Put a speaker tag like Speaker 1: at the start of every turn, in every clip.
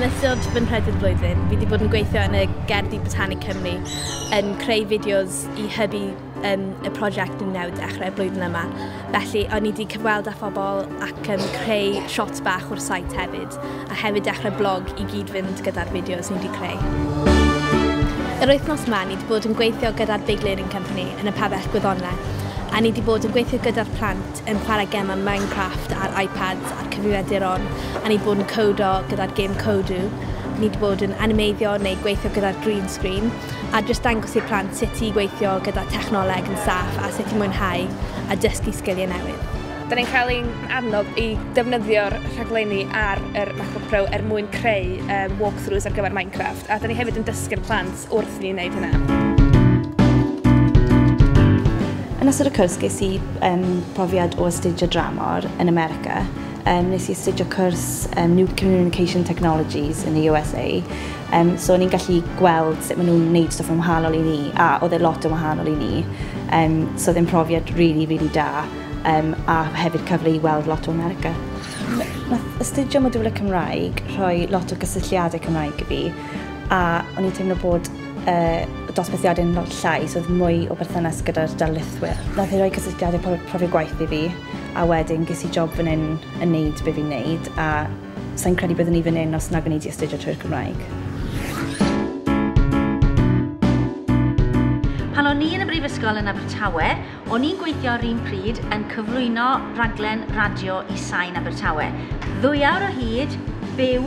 Speaker 1: Yn ystod fy nhrydydd blwyddyn, fi wedi bod yn gweithio yn y Gerddi Botanig Cymru yn creu fideos i hybu y prosiect yn newydd dechrau y blwyddyn yma. Felly, o'n i wedi cyfweld â phobl ac creu shots bach o'r site hefyd, a hefyd dechrau blog i gyd fynd gyda'r fideos ni wedi creu. Yr wythnos yma, ni wedi bod yn gweithio gyda'r Big Learning Company yn y pabell gwyddonau, a ni wedi bod yn gweithio gyda'r plant yn chwarae gemau Minecraft ar iPads a'r cyfrifiaduron, a ni wedi bod yn codo gyda'r gêm Kodu. Ni wedi bod yn animeiddio neu gweithio gyda'r green screen, a jyst dangos i'r plant sut i gweithio gyda technoleg yn saff a sut i mwynhau a dysgu sgiliau newydd.
Speaker 2: Da ni'n cael ein annog i defnyddio'r rhaglenni ar yr MacBook Pro er mwyn creu walkthroughs ar gyfer Minecraft, a da ni hefyd yn dysgu'r plant wrth i ni wneud hynna.
Speaker 3: Yn ystod y cwrs ges i profiad o astudio dramor yn America. Nes i astudio cwrs New Communication Technologies yn y USA. So o'n i'n gallu gweld sut maen nhw'n gwneud stwff yn wahanol i ni, a oedd e lot yn wahanol i ni. So oedd e'n profiad really, really da, a hefyd cyfle i weld lot o America. Nath astudio modiwlau Cymraeg rhoi lot o gysylltiadau Cymraeg i fi, a o'n i'n teimlo bod dosbarthiadau'n lot llai, so oedd mwy o berthynas gyda'r darlithwyr. Nath ei roi cysylltiadau profiad gwaith i fi, a wedyn ges i job fan hyn yn neud be fi'n neud, a sa'n credu byddwn i fan hyn os nag o'n i wedi astudio trwy'r Cymraeg.
Speaker 4: Pan o'n i yn y brifysgol yn Abertawe, o'n i'n gweithio ar un pryd yn cyflwyno rhaglen radio i Sain Abertawe. 2 awr o hyd, byw,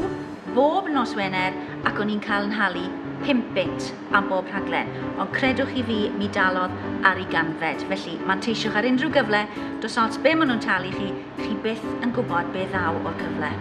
Speaker 4: bob nos Wener, ac o'n i'n cael yn nhalu 5 bunt am bob rhaglen. Ond credwch chi fi, mi dalodd ar ei ganfed. Felly, manteisiwch ar unrhyw gyfle, does ots be maen nhw'n talu chi, chi byth yn gwybod be ddaw o'r cyfle.